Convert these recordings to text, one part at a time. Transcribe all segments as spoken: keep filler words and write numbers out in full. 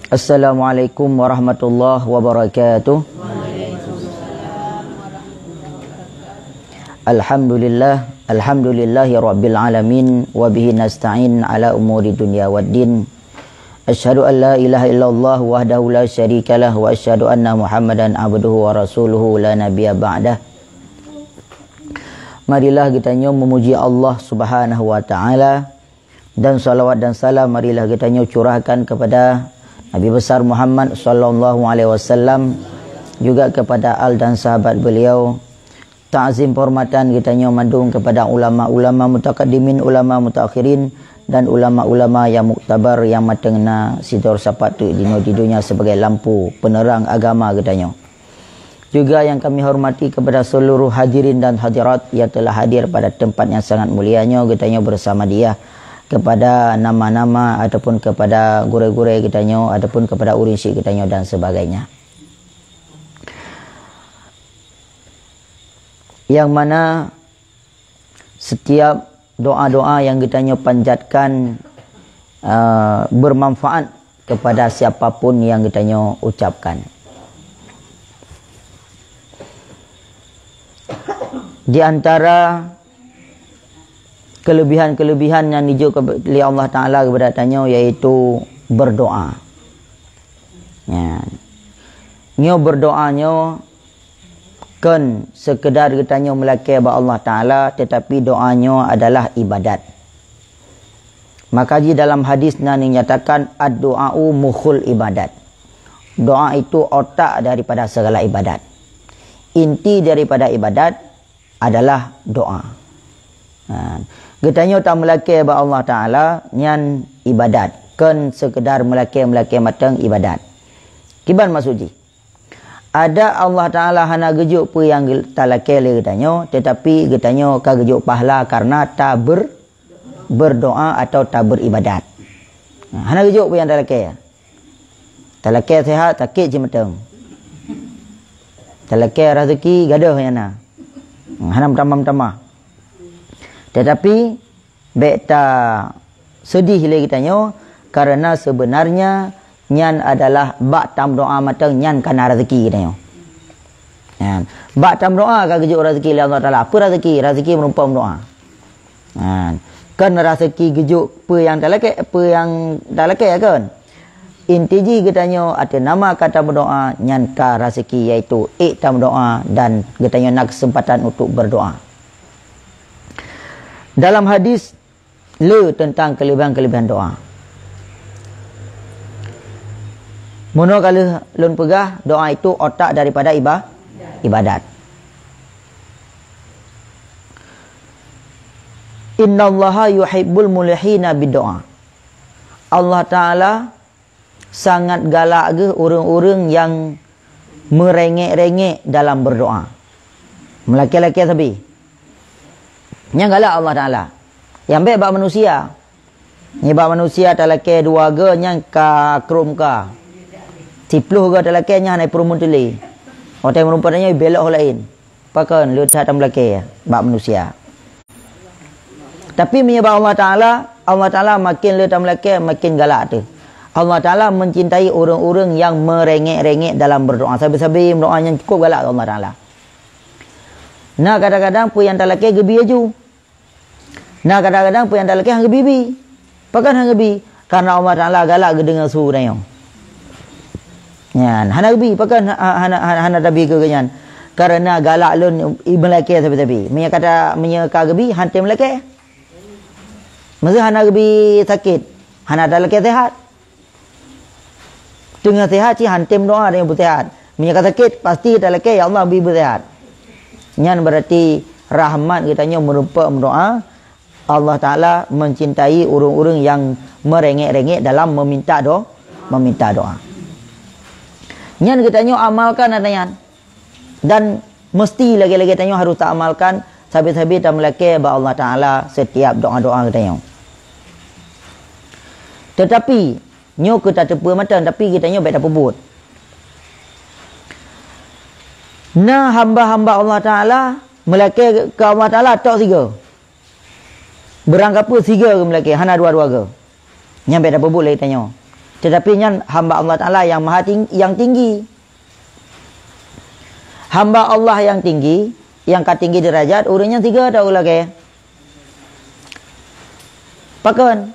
Assalamualaikum warahmatullahi wabarakatuh. Alhamdulillah, alhamdulillahi rabbil alamin, wa bihi nasta'in ala umuri dunya waddin. Asyhadu an la ilaha illallah wahdahu la syarikalah, wa asyhadu anna Muhammadan abduhu wa rasuluhu la nabiyya ba'dah. Marilah geutanyoe memuji Allah Subhanahu wa Ta'ala, dan salawat dan salam marilah geutanyoe curahkan kepada Nabi Besar Muhammad sallallahu alaihi wasallam, juga kepada al dan sahabat beliau. Takzim penghormatan geutanyoe mandum kepada ulama-ulama mutakaddimin, ulama mutaakhirin, dan ulama-ulama yang muktabar yang mantong na sidroe sapat teuk di dunia sebagai lampu penerang agama geutanyoe. Juga yang kami hormati kepada seluruh hadirin dan hadirat yang telah hadir pada tempat yang sangat mulia nyoe, geutanyoe bersama dia, kepada nama-nama ataupun kepada gurée-gurée geutanyoe ataupun kepada ureuëng syik geutanyoe dan sebagainya. Yang mana setiap doa-doa yang geutanyoe panjatkan, eh, bermanfaat kepada siapapun yang geutanyoe ucapkan. Di antara kelebihan-kelebihan yang dijok lé Allah Taala kepada tanyoe, yaitu berdoa. Ya. Nyoe berdoa nyoe kon sekedar geutanyoe meulakée bak Allah Taala, tetapi doa nyoe adalah ibadat. Maka ji dalam hadis na dinyatakan, "Ad-du'a'u mukhul ibadat." Doa itu otak daripada segala ibadat. Inti daripada ibadat adalah doa. Ha. Geutanyoe tameulakée bak Allah Taala nyan ibadat, kon sekedar meulakée-meulakée mantong ibadat. Kiban maksud jih? Adak Allah Taala hana geujok peue nyang geu-, talakée lé geutanyoe, tetapi geutanyoe ka geujok pahala karena taber-, berdoa atau taberibadat. Ha, hana geujok peue nyang talakée. Talakée sehat, sakét cit mantong. Talakée raseuki, gadôh nyang na. Hana meutamah-meutamah. Tetapi, bék taseudih lé geutanyoe, karena sebenarnya nyan adalah bak tameudoa mantong nyan ka na raseuki geutanyoe. Nyan. Bak tameudoa ka geujok raseuki lé Allah Taala. Peue raseuki? Raseuki meurumpok meudoa. Nyan. Kon raseuki geujok peue nyang talakée, peue nyang talakée, kon? Inti jih geutanyoe ateueh nama ka tameudoa, nyan ka raseuki, yaitu ék tameudoa dan geutanyoe na keuseumpatan untuk berdoa. Dalam hadis le teuntang keuleubaihan-keuleubaihan doa. Meunoe ka lheueh lôn peugah, doa itu otak daripada iba-, ibadat. "Innallaha yuhibbul mulihina bid-du'a." Allah Taala sangat galak geuh ureuëng-ureuëng nyang meurengek-rengek dalam berdoa. Meulakée-lakée sabe. Nyan galak Allah Taala. Nyang bék bak manusia. Nibak manusia talakée dua goe nyan ka krom ka. Siploh goe talakée nyan hana peurumun teulie. Watée meurumpok nyan belok laén. Pakon le that tameulakée bak manusia. Tapi meunyoe bak Allah Taala, Allah Taala makin le tameulakée, makin galak teuh. Allah Taala mencintai ureuëng-ureuëng nyang meurengek-rengek dalam berdoa. Sabe-sabe meudoa nyan cukup galak keu Allah Taala. Na kadang-kadang peue nyang talakée geubi laju. Na kadang-kadang peue nyang talakée han geubi-bi. Pakon han geubi? Karena Allah Taala galak geudeungoe su geutanyoe. Nyan, hana geubi, pakon ha-, ha-, hana, hana, hana tabi keu geuhnyan? Karena galak lôn i meulakée sabe-sabe. Meunyoe kata, meunyoe ka geubi, han tem lakée. Meuseu hana geubi sakét, hana talakée sehat. Teungoh sehat cit han tem doa dan beuseuhat. Meunyoe ka sakét, pasti talakée, "Ya Allah, bri beuseuhat." Nyan berarti rahmat geutanyoe meurumpok meudoa, Allah Taala mencintai ureuëng-ureuëng nyang meurengek-rengek dalam meminta do-, meminta doa. Nyan geutanyoe amalkan ata nyan. Dan meusti lagée-lagée tanyoe harôh taamalkan, sabe-sabe tameulakée bak Allah Taala setiap doa-doa geutanyoe. Teutapi, nyoe keu tateupeue mantong, tapi geutanyoe bék tapeubuet. Na hamba-hamba Allah Taala meulakée keu Allah Taala tok sigoe. Beurangkapeue sigoe geumeulakée, hana dua-dua goe. Nyan bék tapeubuet lé tanyoe. Tetapi nyan hamba Allah Taala yang maha ting-, yang tinggi. Hamba Allah yang tinggi, yang ka tinggi derajat, ureuëng nyan sigoe tok lakée. Pakon?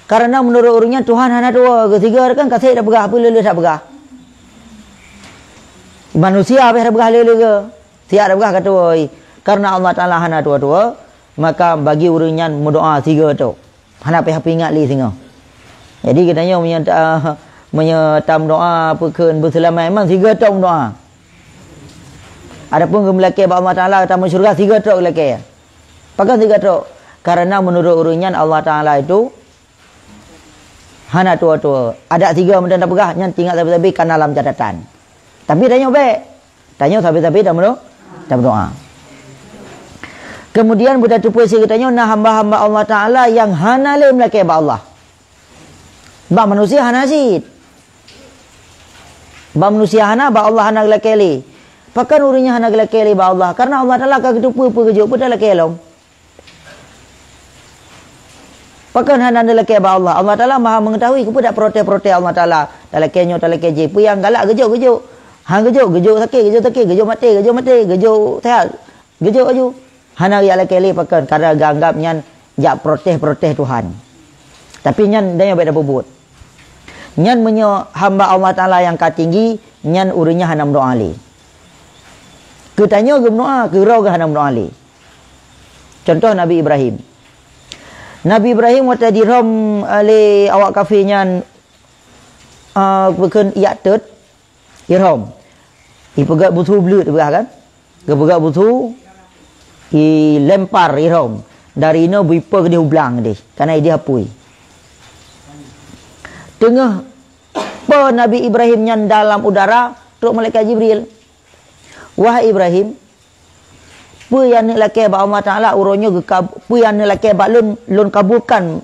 Karena menurut ureuëng nyan Tuhan hana tuwoe, geusigoe kan ka sép tapeugah, peue le-le tapeugah. Manusia habéh tapeugah le-le geuh, siat tapeugah ka tuwoe. Karena Allah Taala hana tuwoe-tuwoe, maka bagi ureuëng nyan meudoa sigoe tok. Hana payah peuingat lé singoh. Jadi geutanyoe meunyoe ta-, meunyoe tameudoa peukheun beuseulamat iman sigoe tok meudoa. Adapun geumeulakée bak Allah Taala tameusyeuruga sigoe tok lakée. Pakon sigoe tok? Karena menurut ureuëng nyan Allah Taala itu hana tuwoe-tuwoe. Adak sigoe meudan tapeugah nyan tingat sabe-sabe kana lam catatan. Tapi tanyoe bék. Tanyoe sabe-sabe tameudo-, tameudoa. Kemudian buta teupeu sigoe tanyoe na hamba-hamba Allah Taala yang hana lé meulakée bak Allah. Bak manusia hana cit. Bak manusia hana, bak Allah hana geulakée lé. Pakon ureuëng nyan hana geulakée lé bak Allah? Karena Allah Taala ka geuteupeue peue geujok, peue talakée lom. Pakon hana neulakée bak Allah? Allah Taala Maha Mengetahui, keupeue dak protes-protes Allah Taala? Talakée nyoe, talakée jih. Peue nyang galak geujok, geujok. Han geujok, geujok sakét, geujok sakét, geujok maté, geujok maté, geujok sehat, geujok laju. Hana geujak lakée lé pakon, karena geuanggap nyan jak protes-protes Tuhan. Tapi nyan tanyoe bék tapeubuet. Nyan meunyoe hamba Allah Taala nyang ka tinggi, nyan ureuëng nyan hana meudoa lé. Keu tanyoe geumeudoa, keu droe geuh hana meudoa lé. Contoh Nabi Ibrahim. Nabi Ibrahim watée jirhom, eh, lé awak kafé nyan, eh, bukon jak tôt, jirhom. Ipeugét busu bleuet peugah kan? Geupeugét busu, ilempar jirhom. Dari inoe beuipe keudeh u blang deh, kana ideh apui. Teungoh po Nabi Ibrahim nyan dalam udara, trok malaikat Jibril. "Wahai Ibrahim, peue nyang neulakée bak Allah Taala uroe nyoe geukab-, peue nyang neulakée bak lôn, lôn kabulkan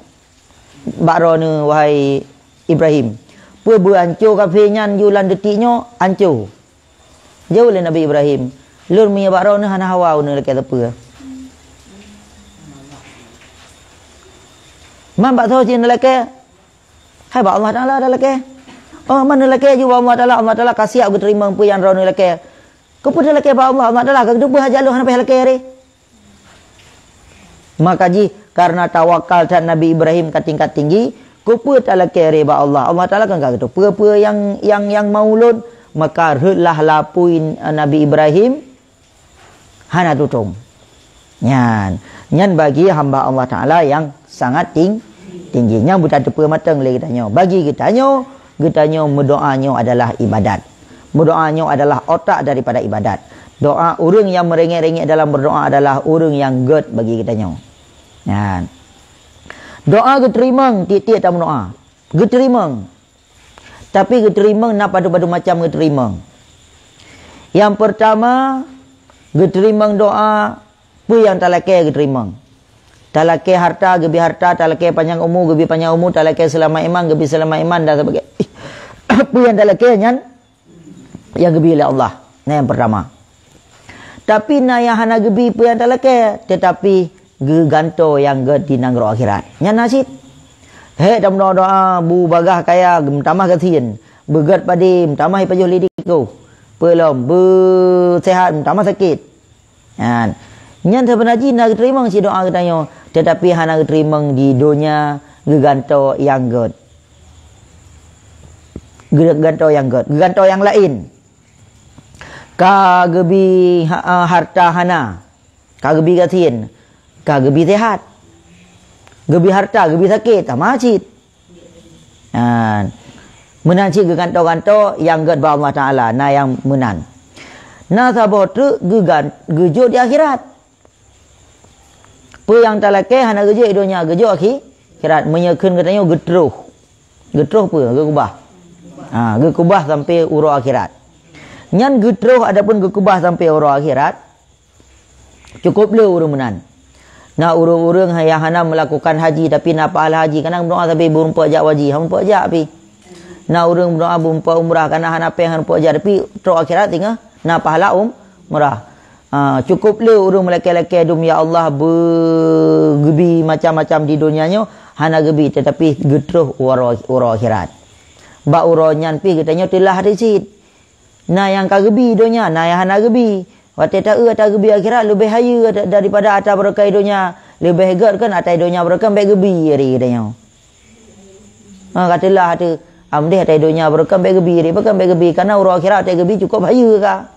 bak droeneuh, wahai Ibrahim. Peue beuanco kafé nyan yue lam detik nyoe, anco." Jaweueb lé Nabi Ibrahim, "Lôn meunyoe bak droeneuh hana hawa neulakée sapeue." Man bak soe cit neulakée? Hai bak Allah Taala talakée. Oh, man neulakée ju bak Allah Taala, Allah Taala ka siap geuteurimong peue nyang droeneuh lakée. Keupeue talakée bak Allah, Allah Taala ka geuteupeue hajat lôn hana payah lakée ré. Maka jih karena tawakal that Nabi Ibrahim ka tingkat tinggi, keupeue talakée ré bak Allah, Allah Taala kan ka geuteupeue peue nyang, nyang, nyang mau lôn, maka rhot lah lapui Nabi Ibrahim hana tutong. Nyan, nyan bagi hamba Allah Taala nyang sangat ting-, tinggi. Nyang buta teupeu mateng lé geutanyoe. Bagi geutanyoe, geutanyoe meudoa nyoe adalah ibadat. Meudoa nyoe adalah otak daripada ibadat. Doa ureuëng nyang meurengek-rengek dalam berdoa adalah ureuëng nyang gét bagi geutanyoe. Nyan. Doa geuteurimong tieb-tieb tameudoa. Geuteurimong. Tapi geuteurimong na padub-padub macam geuteurimong. Nyang peurtama, geuteurimong doa peue nyang talakée geuteurimong. Talakée harta, geubri harta, talakée panyang umu, geubri panyang umu, talakée seulamat iman, geubri seulamat iman dan sebagainya. Peue nyang talakée nyan nyang geubri lé Allah. Nah, nyang peurtama. Tapi na nyang hana geubri peue nyang talakée, teutapi geugantoe nyang gét di nanggroe akhirat. Nyan na cit. Hék tameudoa-doa, bu bagah kaya, meutamah gasien, beugét padé, meutamah ipajoh lé dikeue, peulom, beuseuhat, meutamah sakét. Nyan. Nyan seubeuna jih na geuteurimong cit doa geutanyoe, teutapi hana geuteurimong di donya geugantoe nyang gét. Geugantoe nyang gét, geugantoe nyang laén. Ka geubri ha-, harta hana, ka geubri gasien, ka geubri seuhat. Geubri harta, geubri sakét, sama cit. Ha, meunan cit geugantoe-gantoe nyang gét bak Allah Taala, na nyang meunan. Na saboh treuk geugan-, geujok di akhirat. Peue nyang talakée hana geujok di donya, geujok akhi-, akhirat. Meunyoe kheun geutanyoe geutroh. Geutroh peue? Geukubah. Ha, geukubah sampoe uroe akhirat. Nyan geutroh adapun geukubah sampoe uroe akhirat, cukôp le ureuëng meunan. Na ureuëng-ureuëng nyang hana meulakukan haji, tapi na pahala haji, kadang meudoa sabe beureumpok jak haji, han meurumpok jak pih. Na ureuëng meudoa beureumpok umrah, kadang hana péng han meurumpok jak, tapi trok akhirat singoh na pahala um-, umrah. Ha, cukôp le ureuëng meulakée-lakée dum, "Ya Allah, beu-, geubri macam-macam di donya nyoe," hana geubri, teutapi geutroh uroe, uroe akhirat. Bak uroe nyan pih geutanyoe teulah teuh cit. Na nyang ka geubi donya, na nyang hana geubi. Watée ta-eu ata geubi akhirat leubeh hayeue da-, daripada ata beureukat donya, leubeh gét kan ata donya beureukat bék geubi ri geutanyoe. Ha, ka teulah teuh, amdeh ata donya beureukat bék geubi ri, pakon bék geubi, karena uroe akhirat watée geubi cukup hayeue ka.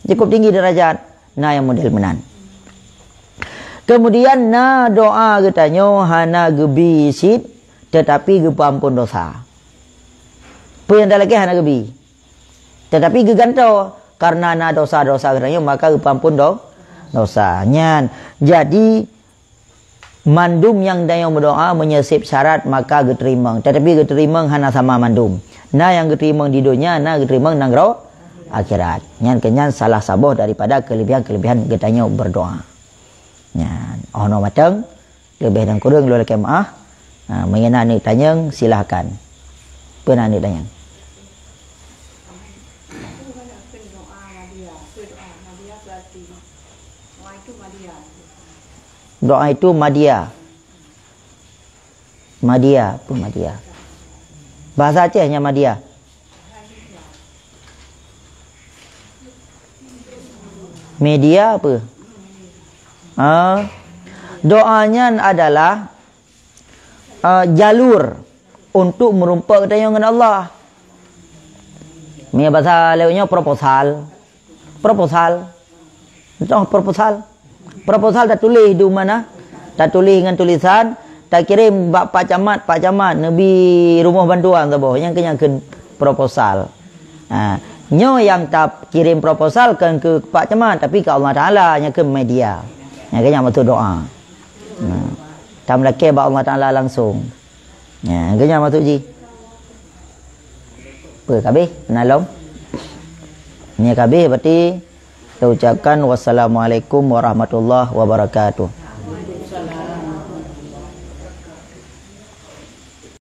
Cukup tinggi derajat. Na nyang model meunan. Kemudian na doa geutanyoe hana geubi cit, tetapi geupeuampon dosa. Peue nyang talakée hana geubi. Tetapi geugantoe, karena na dosa-dosa geutanyoe, maka geupeuampon do-, dosa. Nyan, jadi, mandum nyang tanyoe meudoa meunyoe sép syarat, maka geuteurimong. Tetapi geuteurimong hana sama mandum. Na nyang geuteurimong di donya, na geuteurimong nanggroe akhirat. Nyan keunyan salah saboh daripada keulebihan-keulebihan geutanyoe berdoa. Nyan, oh no mateng, leubeh dan kureueng lôn lakée meu'ah. Ha, meunyoe na neuk tanyong, silahkan. Peue na neuk tanyong? Doa itu madia. Madia, apa madia? Bahasa Aceh nya madia. Media apa? Ha? Doa nyan adalah, eh, jalur untuk meureumpok geutanyoe ngon Allah. Meunyoe bahasa lewat nyoe proposal. Proposal. Contoh proposal. Proposal tatuléh di mana? Tatuléh ngon tulisan, takirém bak Pak Camat, Pak Camat neubi rumoh bantuan saboh. Nyang keu, nyang keu proposal. Ha, nyoe nyang takirém proposal kon keu Pak Camat, tapi keu Allah Taala, nyang keu media. Nyang keu nyang maksud doa. Ha. Tameulakée bak Allah Taala langsung. Nya, geuhnyan maksud jih. Peue kabeh? Peunalom? Nya kabeh berarti taucapkan wassalamualaikum warahmatullahi wabarakatuh.